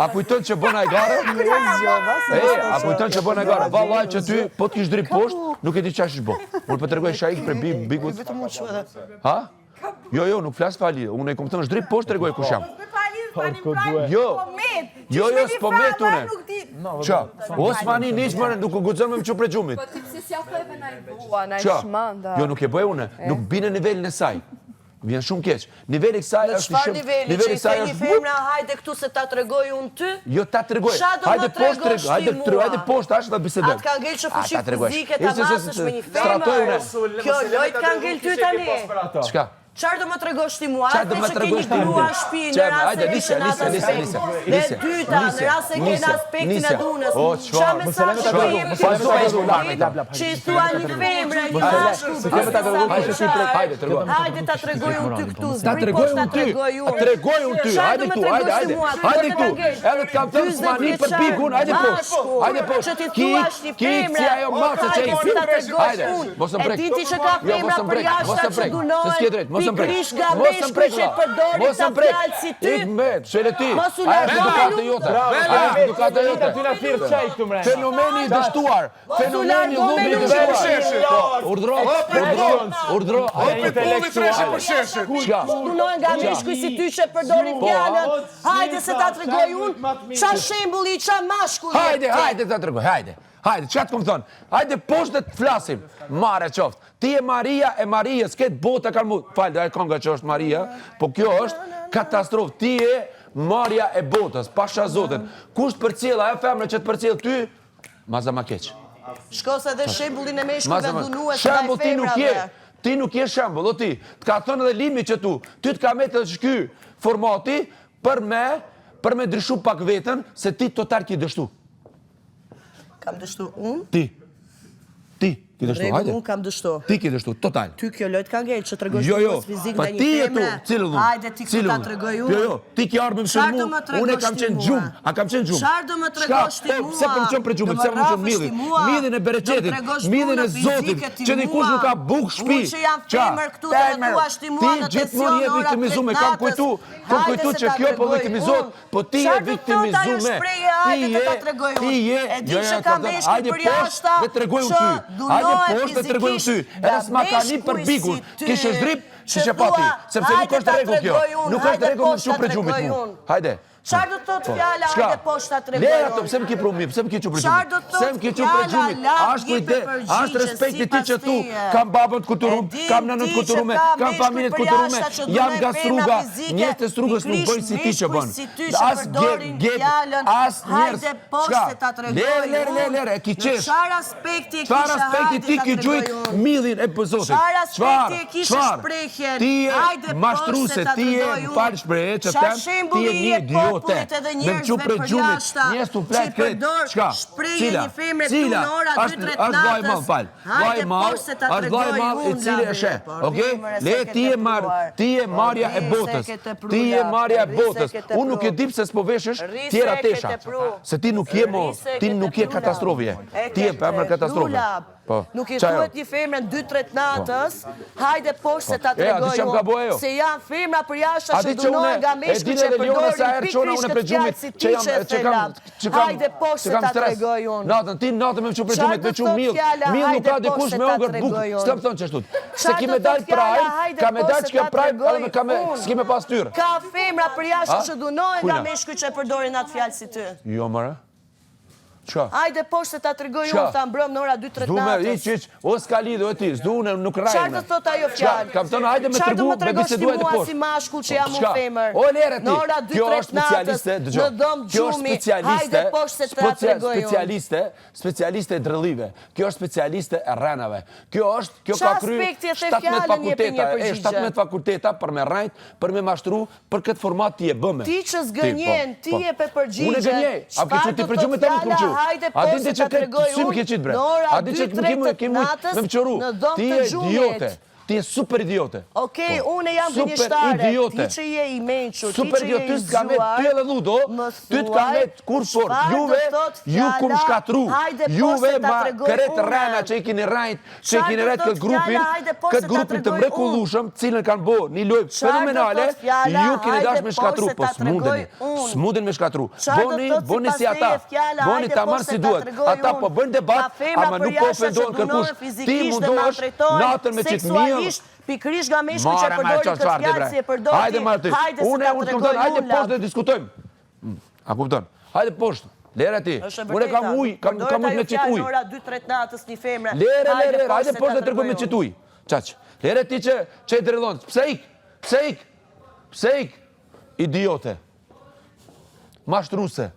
A kujton që bën hajgare? E, a kujton që bën hajgare? Vallaj që ty, po të kish zdryp poshtë, nuk e di çfarë ish bo. Unë po tregoj shaik për bi, bigut. Ha? Jo, jo, nuk flas fali. Unë e kom thënë zdryp poshtë tregoj kush jam. Jo, jo, jo, s'po met une. Qa? Osmani nis mërë, nuk u guxon me më çu prej gjumit. Po ti pse s'ja theve na i bua, na i Qa? shmanda. Jo, nuk e bëj une, nuk bi në nivelin e saj. Vjen shumë keq. Niveli i kësaj Në është çfarë shumë niveli niveli që i i kësaj the një është femra hajde këtu se ta tregoj unë ty? Jo ta tregoj. Qa do Hajde më poshtë tregosh tregoj, ti hajde mua? hajde poshtë tash dhe bisedojmë. Atë ka ngel që A, fuqi ta tregosh. fizike ta Ishte se- masësh me një stratoj femër. unë. Kjo lojt ka ngel ty tani. Çka? Çfarë do më tregosh ti mua? Çfarë do Atë më që ke tregosh një ti grua mua? në shtëpi në Çfarë? rast Hajde, se ke nisja, në nisja, atë nisja, aspekt. nisja, Dhe nisja, dyta, në nisja, rast se ke në nisja, aspektin e nisja. dhunës. O, Çfarë çfarë? mesazhi Çfarë? po jep ti Pa zua, popullit pa që i thua një femre, një mashkull, Hajde, tregoj. Hajde ta tregoj unë ty këtu, Ta zbrit tregoj poshtë ta unë ty. tregoj unë. Tregoj unë ty. Çfarë Hajde do më këtu, hajde, tregosh ti hajde. mua? Hajde Të këtu. Edhe të kam thënë 40 s'mani për vjeçar, bigun, hajde poshtë. mashkull, Hajde poshtë. Që ti Ki, thuash një ki, femre, si ajo mace që i hajde ta tregosh Hajde, unë. mos më E prek. di ti që ka Jo, mos femra më prek, përjashta mos më që prek. Se dhunohen, s'ke drejt, mos më prek. pikërisht nga Mos më meshkuj prek, që vlla. përdorin Mos ta më prek. fjalë si ty. Ik me, çele ti. Mos u Ajo është largo, edukata lutem. jote. Bravo, Ajo është edukata jote. Ty na thirr çaj këtu mbrenda. Fenomeni i dështuar, Mos u fenomeni largo me llumi i lutem. dështuar. Po, urdhro, urdhro, urdhro. Pulli treshi për sheshin. Çka? Dhunohen nga meshkuj si ty që përdorin Po, fjalën. Hajde se ta tregoj unë. Qa shembulli, qa mashkulli. Hajde, hajde ta tregoj, hajde. Hajde, çka të kom thonë? Hajde poshtë dhe të flasim. Mare qoftë. Ti je Maria e Marijës, këtë bota kanë mu... Falë, ajo kënga që është Maria, po kjo është katastrofë. Ti je Maria e botës, pasha zotin. Kush të përcjell, ajo femra që të përcjell ty, maza ma keq. Shko se dhe shembullin e meshkujve Maza ma... dhunues ndaj Shembull ti nuk je. femrave. Ti nuk je shembull, o ti. Të ka thënë edhe limi që tu. Ty të ka metë edhe ky formati për me për me ndryshu pak veten se ti total ki dështu. Kam dështu unë? Ti. Ti ki dështu, Rregull, hajde. unë kam dështu. Ti ki dështu, total. Ty kjo lojt ka ngel që tregosh Jo, jo, dhunues fizik pa ndaj një ti je tu, femre. cilë dhunë? Hajde ti këtu Cilë ta dhunë? tregoj Jo, unë. jo, ti ki ardhë me më Çfarë do sulmu, më unë e tregosh kam ti qenë mua? gjumë, a kam qenë gjumë? Çfarë do më tregosh ti Çka? Po, Pse po më qenë për gjumit, Do më pse po më qenë rrafësh millin, ti mua? millin e Do më bereqetit, tregosh millin e dhunën Zotit, fizike ti që dikush mua? nuk ka bukë shtëpi. Unë që jam Qa? femër këtu do më Femër, thuash ti mua Ti në gjithmonë tension je ora viktimizuar, kam 3 kujtu, kam Hajde kujtu se që ta kjo po tregoj viktimizohet, unë. po ti je Çfarë do thotë ajo viktimizuar. shprehje, hajde Ti të ta je, tregoj ti unë. je, E di jo, që jo, ka kam thënë, meshkuj hajde për poshtë jashta dhe tregoj unë që ty. Hajde dhunohen poshtë dhe tregoj unë ty. fizikisht Edhe nga s'ma ka një për meshkuj bigun. si ty, Kishe zdryp, që si që pati, thua, sepse nuk hajde është ta rregull kjo. tregoj unë, Nuk është hajde rregull me poshtë çu ta për gjumit tregoj mu. unë. Hajde. Çfarë do të thotë Po. fjala, Çka? hajde poshtë ta tregoj Lera ato, unë? pse më ki pru mi, pse më ki çu për Çfarë gjumit? do të Pse thotë më ki çu për fjala, gjumit? A lap është kujde, jepe a është përgjigje respekti ti sipas që tu, teje. kam babën të E kulturum, din kam nënën të ti që kulturume, ka kam meshkuj familjen të për kulturume, jashta që jam dhunohen nga femra struga, fizike, njerëz të strugës nuk pikërisht bëjnë si ti që meshkuj bën. si ty që As ge, përdorin ge, fjalën, as njerëz. hajde poshtë Çka? se ta tregoj Lere, lere, lere, unë. lere, e ki Në qesh. çfarë aspekti e Çfarë kisha aspekti hajde ti ta ki tregoj gjujt unë? millin e për Zotit? Çfarë aspekti e kishe Çfarë? shprehjen? Ti je Hajde poshtë se mashtruse, ta ti je tregoj unë. fal shprehje që Çfarë them, ti shembulli je i një jep idiote. popullit edhe Me më çu njerëzve prej gjumit, përjashta njerëz tu që flet i krejt. përdor Çka? shprehje Cila? një femre këtu Cila? në ora Është 2-3 është vllai i madh, natës. fal. Vllai i Hajde madh, poshtë se ta është vllai i tregoj madh i unë, cili e Labi. sheh. Po Okej? rri, mre, Le se ke ti je mar, tepruar. ti je Po marrja e rri se botës. ke tepru, Ti je Labi, marrja e rri se botës. ke Unë nuk e tepru. di pse s'po veshësh Rri se tjera ke tesha. tepru. Se ti nuk je mo, Rri se ti ke nuk je tepru, Lab. katastrofë je. E Ti je ke femër tepru, katastrofe. Lab. Po. Nuk i Qa thuhet jo? një femre në 2-3 natës, hajde poshtë se ta E, a di tregoj që më ka bo unë, ajo? se janë femra për jashta A që di që dhunohen une, nga e meshkuj din që edhe Leona sa përdorin herë çona pikërisht une prej këtë fjalë gjumit, si që ti jam që e që the kam Lab. që kam Hajde poshtë që se kam ta stres. tregoj unë. Natën ti natën me më çu prej Çfarë gjumit, do me çu thot mill. fjala, Mill nuk hajde ka poshtë dikush se me ta ongër bukë. tregoj unë. S'kam thënë qashtu. Se Çfarë ki do me thot dal fjala, prime, hajde ka me poshtë dal se që kjo ta prime, edhe tregoj me ka me unë. s'ki me pas tyrë. Ka femra për jashtë A? që dhunohen nga Kujna? meshkuj që përdorin atë fjalë si ty. Jo, mëre. Qa? Hajde poshtë se ta tregoj Qa? unë, tha mbrëm në ora 2-3 S'du me, natës. iq, iq, o s'ka lidhje, o ti, s'du unë, nuk rajme. Çfarë do thot ajo fjalë? Kam thënë, hajde me Çfarë do tregu, më me tregosh ti bisedu hajde mua poshtë. si mashkull që jam unë Çka? femër? O lere ti, Në ora kjo 2-3 është natës, specialiste, dëgjoj. në dhomë Kjo është gjumi, specialiste, hajde poshtë se ta specia- tregoj unë. Specialiste, specialiste e dredhive. Kjo është specialiste e rrenave. Kjo është, kjo Qa ka kry aspekti e the 17 fjalën, jepi një fakulteta, e përgjigje. 17 fakulteta për me rrejt, për me mashtru, për këtë format ti e bëme. Ti që zgënjen, po, ti po. jepe përgjigje. Unë e gënjej. A ke Çfarë çu ti do për thot gjumit tani fjala, ku çu? hajde A din poshtë ti se që ta ke tregoj sy më unë, ke qit bre? në ora A din që 2-3 më ke mujt natës, me më qëru? në dhomë Ti të je gjumit. idiote. Ti je super idiote. Okej, po. unë jam gënjeshtare, ti që je i mençur, ti Super që idiot, je ty i s'ka met, zgjuar, ty edhe ludo, më ty të ka thuaj, met kur por, çfarë do juve, thotë ju kum fjala, shkatru, hajde po juve se ta ma tregoj kret unë. rrena që i keni rrajt, që i Çfarë keni do rrajt thotë këtë grupin, fjala, hajde po këtë se ta grupin të tregoj unë. mrekullueshëm, cilën kanë bo një lojë Çfarë do fenomenale, thotë fjala, ju keni hajde dash me po shkatru, se po ta s'mundeni, tregoj unë. s'mundeni me shkatru. Çfarë do Boni, thotë boni sipas si ata, teje fjala, boni hajde ta po marr se si ta duhet. tregoj Ata unë. po bëjnë debat, Ka femra ama nuk po përjashta që ofendohen dhunohen kërkush. Ti fizikisht dhe mundohesh maltretohen natën me qitë miell, seksualisht, pikërisht nga meshkujt që Mare, mare, përdorin çfarë këtë çfarë ti fjalë bre. si e përdor Hajde ti, marr ty. hajde se Unë ta unë të tregoj kupton, hajde unë poshtë lab. dhe diskutojmë. Mm, A kupton? Hajde poshtë. Lere ti. Është e Unë kam vërteta. ujë, kam Përdoret kam ujë ajo me qit fjalë ujë. në ora 2-3 natës një femre. Lere, Hajde lere, poshtë hajde se poshtë ta dhe tregoj me tregoj qit unë. ujë. Çaq. Lere ti që që e drillon. Pse ik? Pse ik? Pse ik? Idiote. Mashtruse.